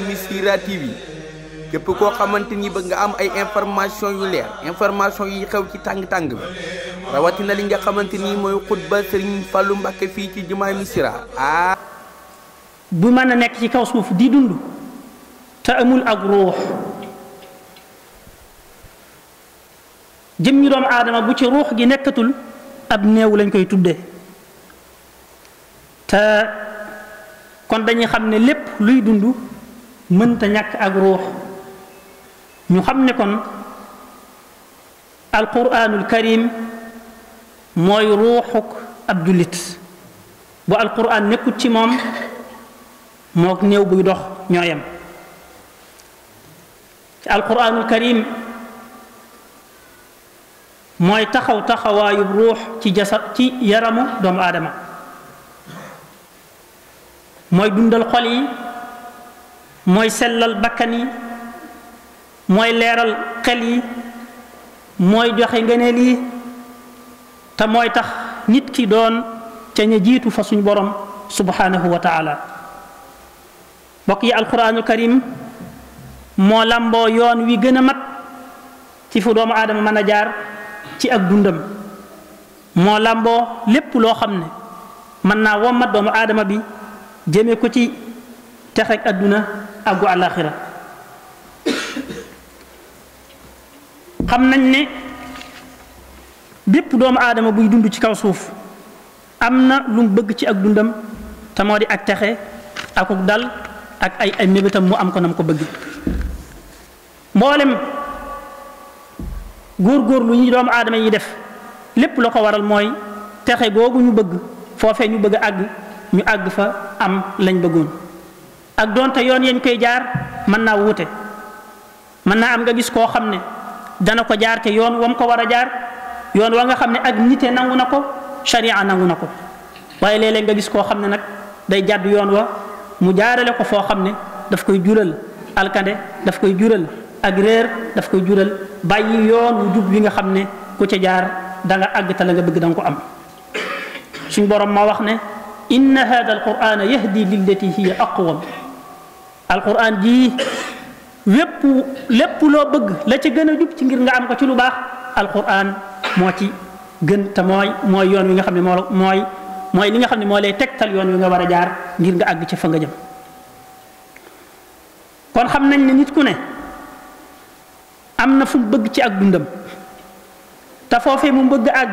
Missirah TV képp koo xamante ni bëgg nga am ay information yu leer information yi xew ci tàng-tàng ba rawatina li nga xamante ni mooy xutba Serigne Fallou Mbacké fii ci jumaay Missirah bu mën a nekk ci kaw suuf di dund te amul ak ruux jëm ñu doomu aadama bu ci ruux gi nekkatul ab néew lañ koy tuddee te kon dañuy xam ne lépp luy dund mënta ñàkk ak ruux ñu xam ne kon alquranul karim mooy ruuxuk ab jullit bu alquran nekkut ci moom mook néew buy dox ñoo yem ci alquranul karim mooy taxawaayub ruux ci ci yaramu doomu aadama mooy dundal xol yi mooy sellal bakkan yi mooy leeral xel yi mooy joxe ngëneel yi te mooy tax nit ki doon ca ña jiitu fa suñ borom subhanahu wa taala mbokk yi alquranul karim moo lamboo yoon wi gën a mat ci fu doomu aadama mën a jaar ci ak dundam moo lamboo lépp loo xam ne mën naa wommat doomu aadama bi jëme ko ci texek adduna ak gu àllaaxira xam nañ ne bépp doomu aadama buy dund ci kaw suuf am na lu mu bëgg ci ak dundam te moo di ak texe akuk dal ak ay mébétam mu am ko nam ko bëgg mboolem góorgóorlu ñi doomu aadama yi def lépp la ko waral mooy texe googu ñu bëgg foofee ñu bëgg a àgg ñu àgg fa am lañ bëggoon ak doonte yoon yañ koy jaar mën naa wuute mën naa am nga gis koo xam ne dana ko jaar te yoon wam ko war a jaar yoon wa nga xam ne ak nite nangu na ko sharia nangu na ko waaye léeg-léeg nga gis koo xam ne nag day jàdd yoon wa mu jaarale ko foo xam ne daf koy jural alkande daf koy jural ak réer daf koy jural bàyyi yoon wu jub wi nga xam ne ku ca jaar da nga àgg te la nga bëgg da nga ko am suñ borom moo wax ne inna hada alqurana yahdi lillati hiya aqwam alquran ji lépp loo bëgg la ca gën a jub ci ngir nga am ko ci lu baax alquran moo ci gën te mooy yoon wi nga xam ne mooy li nga xam ne moo lay tegtal yoon wi nga war a jaar ngir nga àgg ci fa nga jëm kon xam nañ ne nit ku ne am na fu mu bëgg ci ak dundam te foofee mu bëgg àgg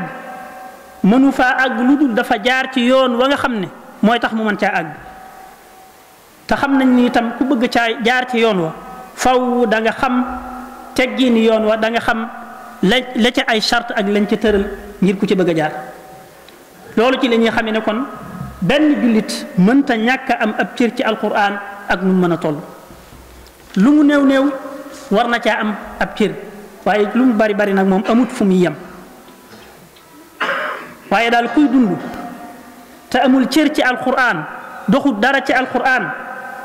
mënu faa àgg lu dul dafa jaar ci yoon wa nga xam ne mooy tax mu mën caa àgg te xam nañ ni itam ku bëgg caa jaar ci yoon wa faw da nga xam teggiini yoon wa da nga xam la ca ay charte ak lañ ca tëral ngir ku ci bëgg a jaar loolu ci la ñuy xamee ne kon benn jullit mënta ñàkk a am ab cër ci alquran ak nu mu mën a toll lu mu néew war na caa am ab cër waaye lu mu bari nag moom amut fu muy yem waaye daal kuy dund te amul cër ci alquran doxut dara ci alquran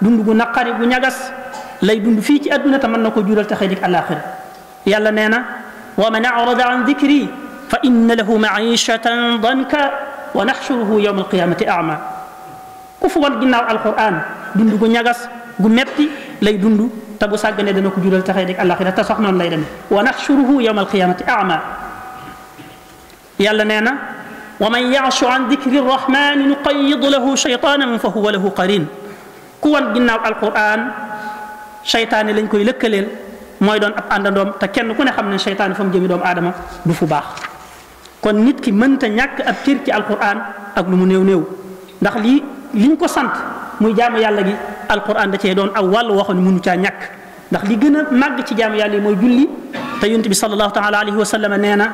dund gu naqari gu ñagas lay dund fii ci adduna te mën na ko jural taxee dik alaxira yàlla nee na wa man arada an dikri fa inna lahu maishatan danka wa naxshuruhu yawma alqiyamati ama ku fu wan ginnaaw alquran dund gu ñagas gu metti lay dund te bu sàggane dana ko jural taxee dik alaxira te sax noonu lay demee wa naxshuruhu yawma alqiyamati ama yàlla nee na wa man yaashu an dikri rrahmani nuqayyid lahu shaytanan fa huwa lahu qarin ku wan ginnaaw alquran seytaane lañ koy lëkkaleel mooy doon ab àndandoom te kenn ku ne xam ne seytaane fa mu jëmi doomu aadama du fu baax kon nit ki mënta ñàkk ab cër ci alquran ak lu mu néew ndax liñ ko sant muy jaamu yàlla gi alquran da cee doon aw wàll waxoon mënu caa ñàkk ndax li gën a màgg ci jaamu yàlla yi mooy julli te yonent bi sallallahu taala alayhi wa sallam nee na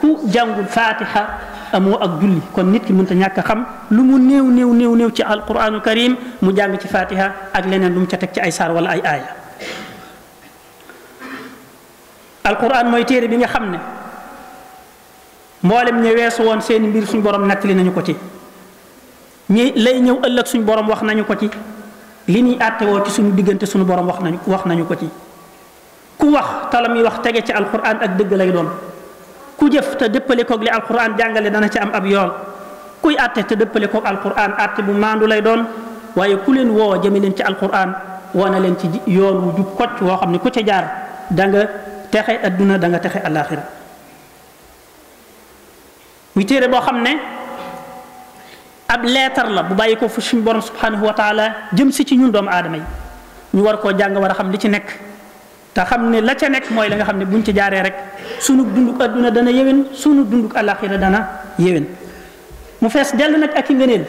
ku jàngul fatiha amoo ak julli kon nit ki mënta ñàkk a xam lu mu néew ci alquranul karim mu jàng ci fatiha ak leneen lu mu ca teg ci ay saar wala ay aaya alquran mooy téere bi nga xam ne mboolem ñi weesu woon seeni mbir suñu borom nettali nañu ko ci ñi lay ñëw ëllëg suñu borom wax nañu ko ci li ñuy àttewoo ci suñu diggante suñu borom wax nañu ko ci ku wax talam yi wax tege ci alquran ak dëgg lay doon ku jëf te dëppale koog li alquran jàngale dana ci am ab yool kuy àtte te dëppale koog alquran àtte bu maandu lay doon waaye ku leen woo jëme leen ci alquran wane leen ci yoon wu jub kocc woo xam ne ku ca jaar da nga texe adduna da nga texe alaxira muy téere boo xam ne ab leetar la bu bàyyi ko fu suñu borom subhanahu wa taala jëm si ci ñun doomu aadama yi ñu war koo jàng war a xam li ci nekk te xam ne la ca nekk mooy la nga xam ne buñ ci jaaree rek sunu dunduk adduna dana yéwén sunu dunduk alaxira dana yéwén mu fees dell nag ak i ngëneel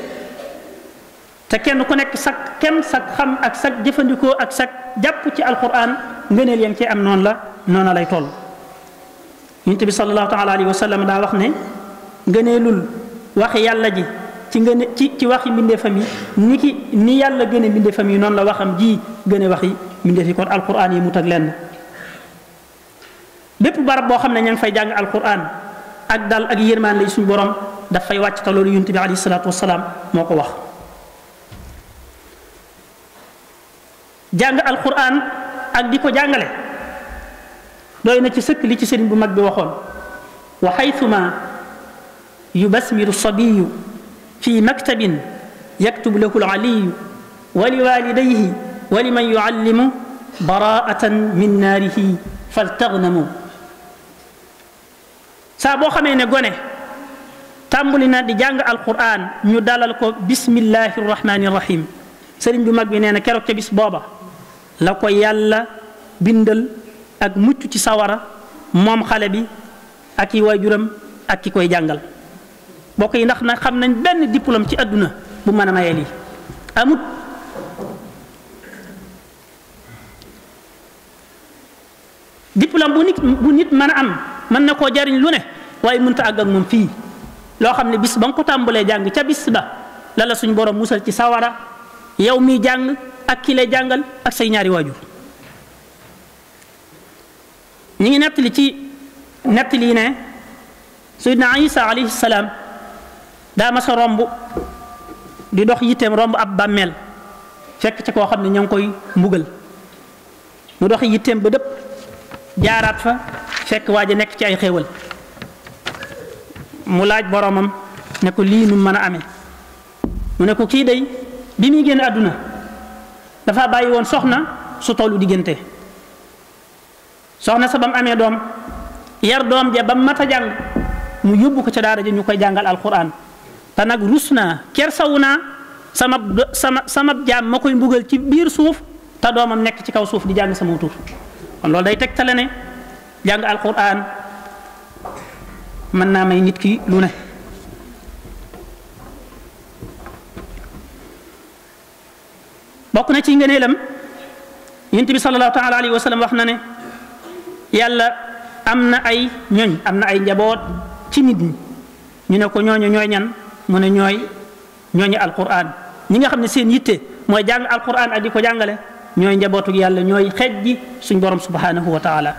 te kenn ku nekk sag kem sag xam ak sag jëfandikoo ak sag jàpp ci alquran ngëneel yam ci am noonu la noona lay toll yonent bi sallallahu taala alayhi wa sallam daa wax ne ngëneelul waxi yàlla ji ci ngëne ci waxi mbindeefam yi ni yàlla gëne mbindeefam yi noonu la waxam ji gëne waxi mbindeef yi kon alquran yi mu tag lenn bépp barab boo xam ne ña ngi fay jàng alquran ak dal ak yërmaan lay suñu borom daf fay wàcc te loolu yonent bi alayhi salaatu wasalaam moo ko wax jàng alquran ak di ko jàngale doy na ci sëkk li ci sëriñ bu mag bi waxoon wa xaytuma yubasmiru sabiyu fi maktabin yaktub lahu alaliyu wa liwalidayhi wa liman yuallimu baraatan min naarihi faltagnamu saa boo xamee ne gone tàmbuli na di jàng alquran ñu dalal ko bismillahi rahmani rahim sëriñ bu mag bi nee na keroog ca bis booba la ko yàlla bindal ak mucc ci sawara moom xale bi ak i waajuram ak ki koy jàngal mbokk yi ndax na xam nañ benn diplôme ci àdduna bu mën a maye lii amut diplôme bu nit mën a am mën na koo jariñ lu ne waaye mënta àgg ak moom fii loo xam ne bis ba nga ko tàmbalee jàng ca bis ba la suñ borom musal ci sawara yow miy jàng ak ki lay jàngal ak say ñaari waajur ñi ngi nettali ne Sayyidina Isa alayhi salaam daa mas a romb di dox yitteem romb ab bàmmeel fekk ca koo xam ne ña ngi koy mbugal mu dox yitteem ba dëpp jaaraat fa fekk waa ji nekk ci ay xéewal mu laaj boromam ne ko lii nu mën a amee mu ne ko kii day bi muy génn àdduna dafa bàyyi woon soxna su tollu diggante soxna sa ba mu amee doom yar doom ja ba mu mat a jàng mu yóbbu ko ca daara ja ñu koy jàngal alquran te nag rus naa kersawu naa sama jaam ma koy mbugal ci biir suuf te doomam nekk ci kaw suuf di jàng sama tur kon loolu day tegtale ne jàng alquran mën naa may nit ki lu ne bokk na ci ngëneelam yonent bi sallallahu taala alayhi wa sallam wax na ne yàlla am na ay ñoñ am na ay njaboot ci nit ñi ñu ne ko ñooñu ñooy ñan mu ne ñooñu alquran ñi nga xam ne seen yitte mooy jàng alquran ak di ko jàngale ñooy njabootu yàlla ñooy xeej ji suñ borom subhanahu wa taala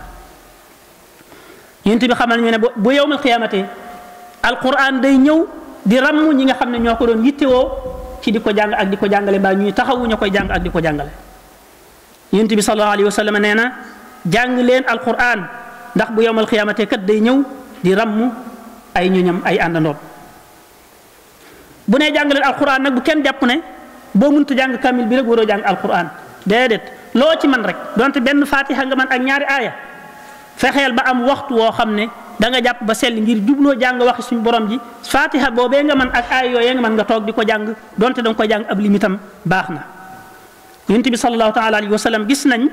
yonent bi xamal ñu ne bu yawmal qiyaamate alquran day ñëw di ramm ñi nga xam ne ñoo ko doon yittewoo ci di ko jàng ak di ko jàngale mbaa ñuy taxawu ñu koy jàng ak di ko jàngale yonent bi sallallahu alayhi wa sallam nee na jàng leen alquran ndax bu yawmal qiyaamate kat day ñëw di ramm ay ñoñam ay àndandoom bu nee jàng leen alquran nag bu kenn jàpp ne boo mënta jàng kamil bi rek waroo jàng alquran déedéet loo ci man rek donte benn fatiha nga man ak ñaari aaya fexeel ba am waxtu woo xam ne da nga jàpp ba sell ngir jubloo jàng waxi suñu borom ji fatiha boobee nga man ak aaya yooyee nga man nga toog di ko jàng donte da nga ko jàng ab limitam baax na yonent bi sallallahu taala alayhi wa sallam gis nañ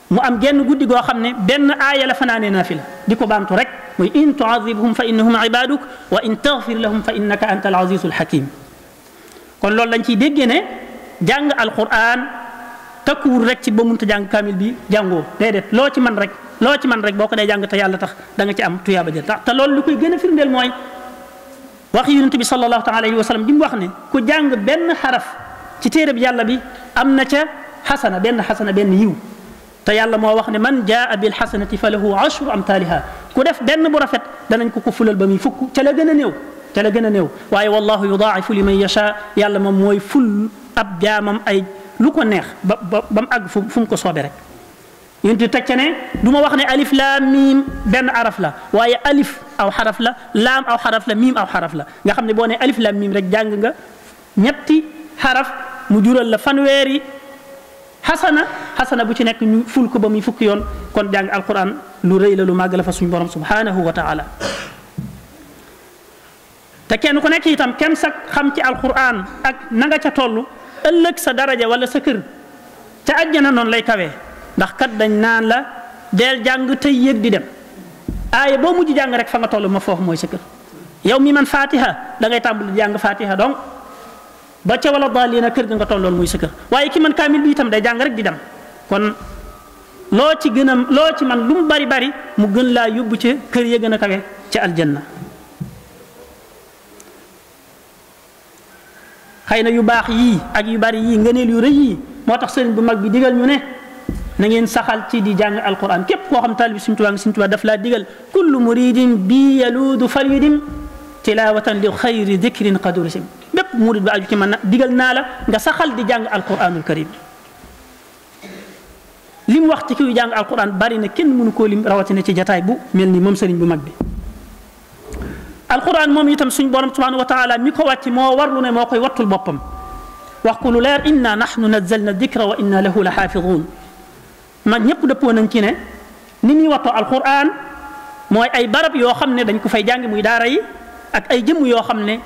mu am genn guddi goo xam ne benn aaya la fanaanee naafila di ko baamtu rek mooy in tuazibhum fa innahum ibaduk wa in taghfir lahum fa innaka anta al azizul hakim kon loolu lañ ciy déggee ne jàng alquran takkuwul rek ci ba munta jàng kamil bi jàngoo déedéet loo ci man rek boo ko dee jàng te yàlla tax da nga ci am tuyaaba jël tax te loolu lu koy gën a firndeel mooy wax yonent bi sallallahu taala alayhi wa sallam di mu wax ne ku jàng benn xaraf ci téere bi yàlla bi am na ca benn yiw te yàlla moo wax ne man jaa bil xasanati fa lahu ashru amthaliha ku def benn bu rafet danañ ko fulal ba muy fukk ca la gën a néew waaye wallahu yudaa'ifu liman yasha yàlla moom mooy ful ab jaamam ay lu ko neex ba mu àgg fu mu ko soobee rek yéen teg ca ne du ma wax ne alif laam miim benn araf la waaye alif aw xaraf la laam aw xaraf la miim aw xaraf la nga xam ne boo ne alif laam miim rek jàng nga ñetti xaraf mu jural la fanweeri xasana bu ci nekk ñu ful ko ba muy fukki yoon kon jàng alquran lu rëy la lu màgg la fa suñu borom subhanahu wa taala te kenn ku nekk itam kenn sa xam ci alquran ak na nga ca toll ëllëg sa daraja wala sa kër ca àjjana noonu lay kawee ndax kat dañ naan la deel jàng tey yëg di dem aaya boo mujj jàng rek fa nga toll ma foofu mooy sa kër yow mi man fatiha da ngay tàmbali jàng fatiha donc ba ca wala daalina kër ga nga tolloon muy sa kër waaye ki man kaamil bi itam day jàng rek di dem kon loo ci man lu mu bari bari mu gën laa yóbbu ca kër ya gën a kawe ca aljanna xëy na yu baax yii ak yu bari yii ngëneel yu rëy yii moo tax sëriñ bu mag bi digal ñu ne na ngeen saxal ci di jàng alquran képp koo xam taalibi Sëriñ Tuubaa daf laa digal kullu muridin bi yaluudu falyudim tilawatan li xayri dikrin qadurisim bépp murid ba aju ci man na digal naa la nga saxal di jàng alquranul karim li mu wax ci kiy jàng alquran bari na kenn mënu koo lim rawatina ci jataay bu mel ni moom sëriñ bu mag bi alquran moom itam suñ borom subhanahu wa taala mi ko wàcc moo warlu ne moo koy wattul boppam wax ku lu leer inna nahnu nazzalna dikra wa inna lahu la xaafidun mag ñëpp dëppoo nañ ci ne ni ñuy wattoo alquran mooy ay barab yoo xam ne dañ ko fay jàng muy daara yi ak ay jëmm yoo xam ne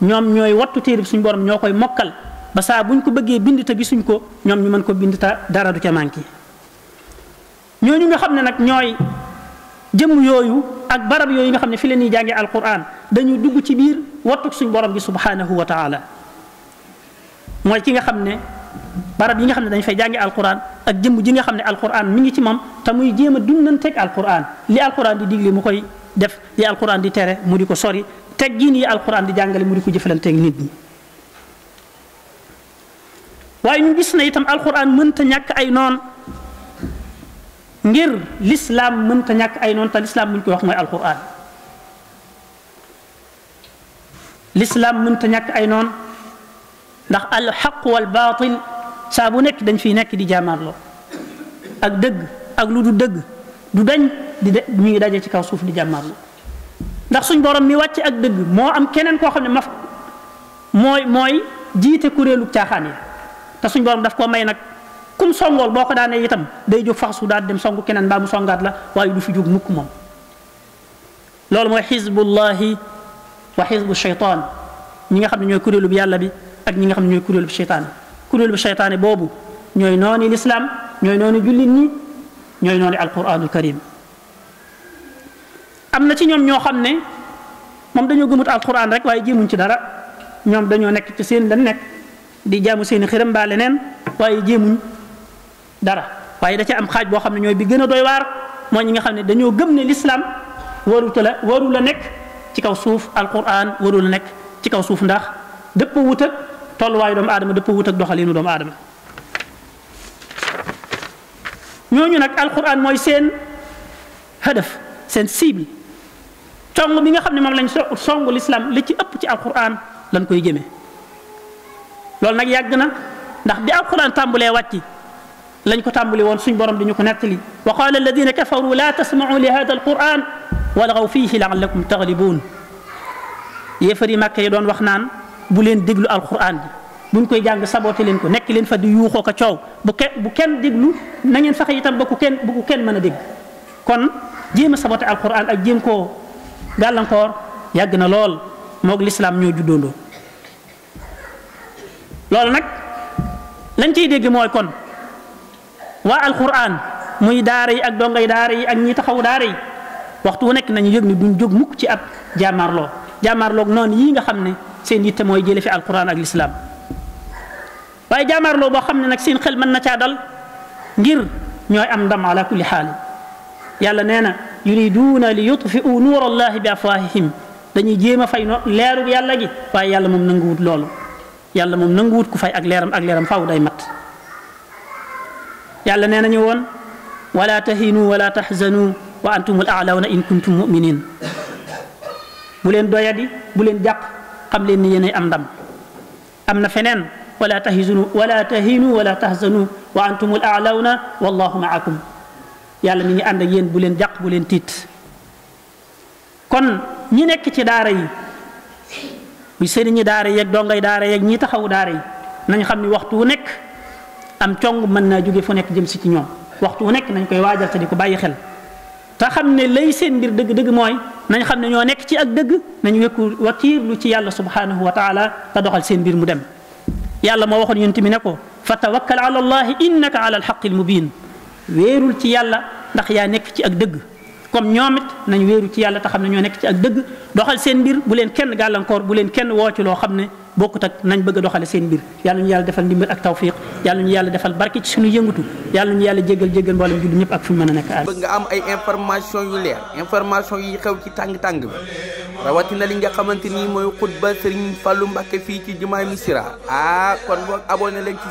ñoom ñooy wattu téere bi suñ borom ñoo koy mokkal ba saa buñ ko bëggee bind te gisuñ ko ñoom ñu mën ko bind ta dara du ca manqué ñooñu nga xam ne nag ñooy jëmm yooyu ak barab yooyu nga xam ne fi la ñuy jàngee alquran dañuy dugg ci biir wattuk suñ borom gi subhanahu wa taala mooy ki nga xam ne barab yi nga xam ne dañ fay jàngee alquran ak jëmm ji nga xam ne alquran mi ngi ci moom te muy jéem a dundanteeg alquran li alquran di digle mu koy def li alquran di tere mu di ko sori teggin yi alquran di jàngale mu di ko jëfalanteeg nit ñi waaye ñu gis na itam alquran mënta ñàkk ay noon ngir l'islam mënta ñàkk ay noon te l'islam muñ koy wax mooy alquran l'islam mënta ñàkk ay noon ndax alxaq wal baatil saa bu nekk dañ fiy nekk di jaamaarloo ak dëgg ak lu du dëgg du dañ di ñu ngi daje ci kaw suuf di jaamaarloo ndax suñ borom mi wàcc ak dëgg moo am keneen koo xam ne mooy jiite kuréelu caaxaan yi te suñ borom daf koo may nag kum songool boo ko daanee itam day jóg faxsu daal dem songu keneen mbaa mu songaat la waaye du fi jóg mukk moom loolu mooy xizbullahi wa xizbu shaytaan ñi nga xam ne ñooy kuréelu bi yàlla bi ak ñi nga xam ne ñooy kuréelu bi shaytaan kuréelu bi shaytaane boobu ñooy nooni lislaam ñooy nooni jullit ñi ñooy nooni alquranul karim am na ci ñoom ñoo xam ne moom dañoo gëmut alquran rek waaye jéemuñ ci dara ñoom dañoo nekk ci seen lan nekk di jaamu seen i xiram mbaa leneen waaye jéemuñ dara waaye da ca am xaaj boo xam ne ñooy bi gën a doy waar mooy ñi nga xam ne dañoo gëm ne l'islam waru la nekk ci kaw suuf alquran waru la nekk ci kaw suuf ndax dëpp wut ak tolluwaayu doomu aadama dëpp wut ak doxalinu doomu aadama ñooñu nag alquran mooy seen hadaf seen cible cong bi nga xam ne moom lañ songu l'islam li ci ëpp ci alquran lañ koy jëmee loolu nag yàgg na ndax bi alquran tàmbulee wàcc lañ ko tàmbali woon suñ borom di ñu ko nettali wa qala alladina kafaru la tasma'u li hada alquran walghaw fihi la'allakum taghlibun yéefar yi Màkka yi doon wax naan bu leen déglu alquran bi buñ koy jàng saboté leen ko nekk leen fa di yuuxoo ko coow bu kenn déglu na ngeen fexe itam ba ku kenn mën a dégg kon jéem a saboté alquran ak jéem koo gàllankoor yàgg na lool moog lislaam ñoo juddoondoo loolu nag lañ ciy dégg mooy kon waa alquran muy daara yi ak dongay daara yi ak ñi taxaw daara yi waxtu wu nekk nañu yëg ni duñ jóg mukk ci ab jàmmaarloog noonu yii nga xam ne seen yitte mooy jële fi alquran ak lislaam waaye jàmmaarloo boo xam ne nag seen xel mën na caa dal ngir ñooy am ndam ala kulli xaal yàlla nee na yuriduuna li yutfiu nuur allahi bi afwahihim dañuy jéem a fay leeru yàlla gi waaye yàlla moom nanguwut loolu yàlla moom nanguwut ku fay ak leeram faaw day mat yàlla nee nañu woon wala tahinu wala tahzanu wa antumul a'lawna in kuntum muminin bu leen doyadi bu leen jàq xam leen ni yéenay am ndam am na feneen wala tahinu wala tahzanu wa antumul a'lawna wallahu ma'akum yàlla mi ngi ànd ak yéen bu leen jàq bu leen tiit kon ñi nekk ci daara yi muy sëriñi daara yeeg dongay daara yeeg ñi taxawu daara yi nañ xam ni waxtu wu nekk am cong mën naa jóge fu nekk jëm si ci ñoom waxtu wu nekk nañ koy waajal te di ko bàyyi xel te xam ne lay seen mbir dëgg-dëgg mooy nañ xam ne ñoo nekk ci ak dëgg nañ wekku wakiirlu ci yàlla subhanahu wa taala te doxal seen mbir mu dem yàlla moo waxoon yonent mi ne ko fa tawakkal ala allahi innaka ala alxaqi almubin wéerul ci yàlla ndax yaa nekk ci ak dëgg comme ñoom it nañ wéeru ci yàlla te xam ne ñoo nekk ci ak dëgg doxal seen mbir bu leen kenn gàllankoor bu leen kenn woo ci loo xam ne bokkut ak nañ bëgg a doxale seen mbir yàlla ñu yàlla defal ndimbal ak tawfiq yàlla ñu yàlla defal barke ci suñu yëngutu yàlla ñu yàlla jéggal mboolem jullit ñëpp ak fu ñu mën a nekk bëgg nga am ay information yu leer information yi xew ci tàng-tàng bi rawatina li nga xamante ni mooy xutba Serigne Fallou Mbacké fii ci jumaay Missirah kon boog abonné leen ci